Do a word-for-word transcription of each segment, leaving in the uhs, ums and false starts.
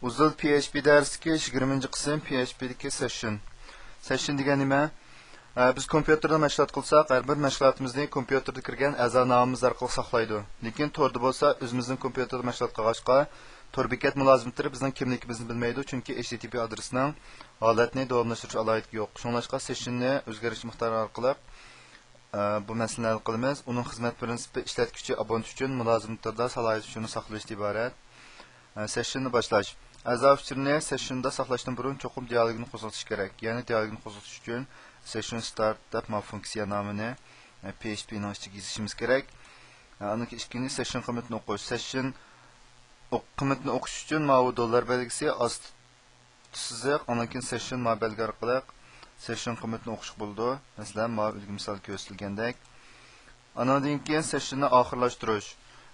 ئۇزۇل پي ئېچ پى دەرسلىكى، يىگىرمىنچى قىسىم، پي ئېچ پىدىكى سېشن. سېشن دېگەن نېمە؟ ئە، بىز كومپيۇتېردا مەشغۇلات قىلساق، ھەر بىر مەشغۇلاتىمىزنى كومپيۇتېردا كىرگەن ئەزا نامىمىز ئارقىلىق ساقلايدۇ. لېكىن توردا بولسا، ئۆزىمىزنىڭ كومپيۇتېردا مەشغۇلات قىلغاچقا، تور بېكەت مۇلازىمەتلىرى بىزنىڭ كىملىكىمىزنى بىلمەيدۇ، چۈنكى ئېچ تى تى پى ئادرېسىنىڭ ھالەتنى داۋاملاشتۇرۇش ئالاھىدىلىكى يوق. شۇڭلاشقا سېشننى ئۆزگەرگۈچى مىقدار ئارقىلىق ئە، بۇ مەسىلىنى ھەل قىلىمىز. ئۇنىڭ خىزمەت پىرىنسىپى ئىشلەتكۈچى ئابونېنت ئۈچۈن مۇلازىمەت تۈرىدە سالاھىيەت ئۇچۇرىنى ساقلىشتىن ئىبارەت. ئە، سېشننى باشلاش. ئەزا ئۇچۇرىنى سېشندا ساقلاشتىن بۇرۇن چوقۇم دىئالوگنى قوزغىتىش كېرەك. يەنى دىئالوگنى قوزغىتىش ئۈچۈن سېشن ستارت دەپ ما فۇنكسىيە نامىنى، ئە، پي ئېچ پىنىڭ ئىچىگە يېزىشىمىز كېرەك. ئە، ئاندىن كېيىن ئىككىنچى سېشن قىممىتىنى ئوقۇش. سېشن ئوق-، قىممىتىنى ئوقۇش ئۈچۈن ماۋۇ دوللار بەلگىسى ئاست سىزىق، ئاندىن كېيىن سېشن ما بەلگە ئارقىلىق سېشن قىممىتىنى ئوقۇشقا بولىدۇ. مەسىلەن، ماۋۇ ئۈلگە مىسال كۆرسىتىلگەندەك. ئانىڭدىن كېيىن سېشننى ئاخىرلاشتۇرۇش.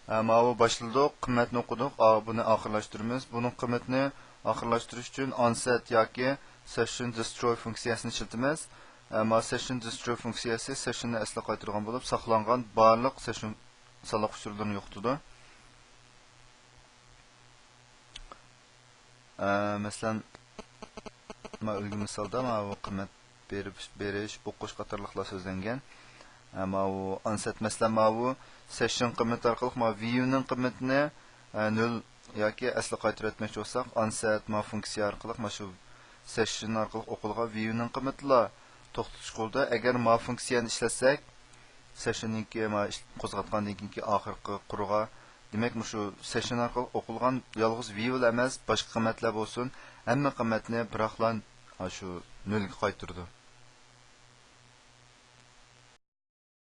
ھە، ماۋۇ باشلىدۇق، قىممەتنى ئوقۇدۇق، ئا، بۇنى ئاخىرلاشتۇرىمىز. بۇنىڭ قىممىتىنى ئاخىرلاشتۇرۇش ئۈچۈن ئانسەت ياكى سېشن دېستروي فۇنكسىيەسىنى ئىشلىتىمىز. ھە، ماۋۇ سېشن دېستروي فۇنكسىيەسى سېشننى ئەسلىگە قايتۇرىدىغان بولۇپ، ساقلانغان بارلىق سېشن سانلىق ئۇچۇرلىرىنى يوقىتىدۇ. ئە، مەسىلەن، ماۋۇ ئۈلگە مىسالدا ماۋۇ قىممەت بېرىپ، بېرىش، ئوقۇش قاتارلىقلار سۆزلەنگەن. ئە، ماۋۇ ئانسەت، مەسىلەن، ماۋۇ سېشن قىممىتى ئارقىلىق ماۋۇ ۋىيۇنىڭ قىممىتىنى، ئە، نۆل ياكى ئەسلىگە قايتۇرۇۋەتمەكچى بولساق، ئانسەت ما فۇنكسىيە ئارقىلىق مانا شۇ سېشن ئارقىلىق ئوقۇلغان ۋىيۇنىڭ قىممىتىلا توختىتىش قىلىدۇ. ئەگەر ما فۇنكسىيەنى ئىشلەتسەك، سېشننىڭكى ما ئىش-، قوزغاتقاندىن كېيىنكى ئاخىرقى قۇرىغا، دېمەك، مۇشۇ سېشن ئارقىلىق ئوقۇلغان يالغۇز ۋىيۇلا ئەمەس، باشقا قىممەتلەر بولسۇن، ھەممە قىممەتنى بىراقلا شۇ نۆلگە قايتۇرىدۇ.